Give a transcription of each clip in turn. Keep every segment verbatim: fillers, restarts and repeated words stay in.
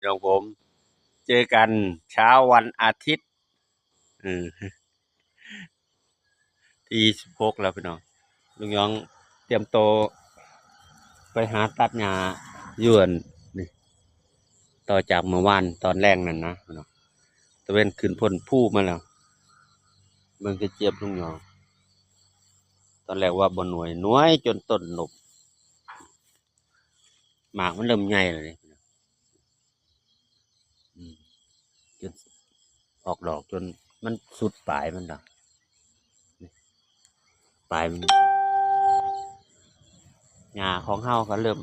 พี่น้องผม เจอกันเช้าวันอาทิตย์ เออ ที่สิบหกแล้วพี่น้อง ลุงหยองเตรียมตัวไปหาตัดหญ้าอยู่หั่นนี่ ต่อจากเมื่อวานตอนแลงนั่นนะพี่น้อง ตะเวนขึ้นพ้นภูมาแล้ว เบิ่งกระเจี๊ยบลุงหยอง ตอนแรกว่าบ่หน่วย หน่วยจนต้นล้ม หมากมันเริ่มใหญ่แล้วนี่ อืม จนออกดอกจนมันสุดปลายมันแล้ว นี่ ปลายมัน หญ้าของเฮาก็เริ่ม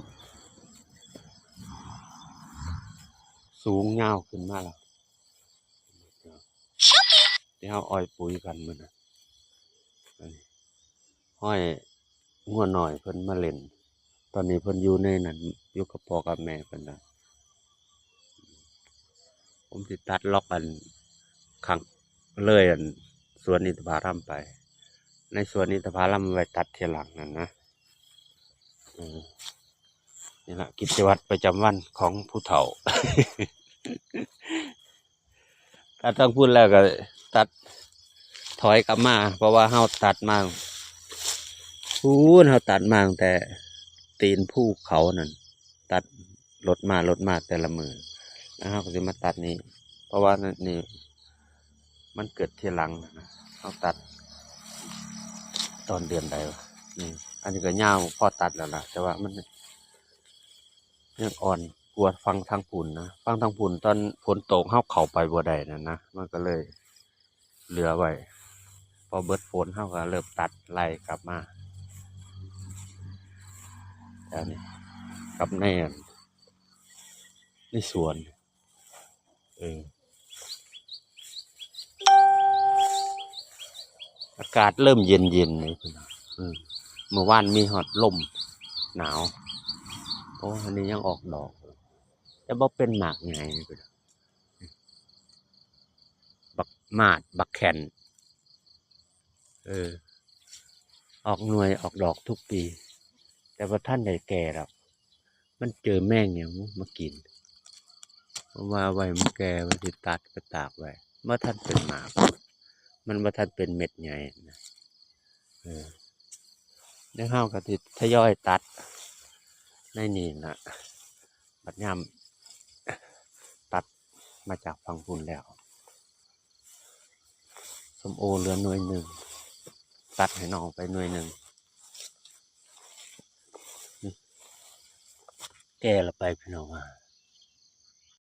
สูงยาวขึ้นมาแล้ว ที่เฮาอ้อยปุ๋ยกันมื้อนั้น อันนี้ ห้อยงัวน้อยเพิ่นมาเล่น ตอนนี้เพิ่นอยู่ในนั้น อยู่กับพ่อกับแม่เพิ่นแล้ว ผมสิตัดล็อกอันข้างเลยอันสวนอินทผลัมไป ในสวนอินทผลัมไว้ตัดทีหลังนั่นนะ เออ นี่ละกิจวัตรประจำวันของผู้เฒ่า ตัดทางพุ้นแล้วก็ตัดถอยกลับมา เพราะว่าเฮาตัดมา พุ้นเฮาตัดมาตั้งแต่ตีนภูเขานั่น ตัดรถมารถมาแต่ละมื้อ แล้วเฮาก็สิมาตัดนี่ เพราะว่านี่มันเกิดทีหลังนะ เฮาตัด ตอนเดือนใดวะ นี่ อันนี้ก็ยาวพอตัดแล้วล่ะ แต่ว่ามัน ยังอ่อนกว่าฝั่งทางพุ้นนะ ฝั่งทางพุ้นตอนฝนตกเฮาเข้าไปบ่ได้นั่นนะ มันก็เลยเหลือไว้ พอเบิดฝนเฮาก็เริ่มตัดไล่กลับมา อันนี้ กับในอัน ในสวน เออ อากาศเริ่มเย็นๆเลยพี่น้อง อืม เมื่อวานมีฮอดลมหนาว โอ้ อันนี้ยังออกดอก แต่บ่เป็นหมากใหญ่เลยพี่น้อง บักมาด บักแคน เออ ออกหน่วยออกดอกทุกปี แต่บ่ทันได้แก่ดอก มันเจอแมงหยังมากิน เพราะว่าไว้มันแก่ มันสิตัดไปตากไว้ บ่ทันเป็นหมาก มันบ่ทันเป็นเม็ดใหญ่นะ เออ แล้วเฮาก็สิทยอยตัดในนี่นะ บัดยามตัดมาจากฝั่งพุ้นแล้ว ส้มโอเหลือหน่วยหนึ่ง ตัดให้น้องไปหน่วยหนึ่ง นี่ แก่ละไปพี่น้องว่า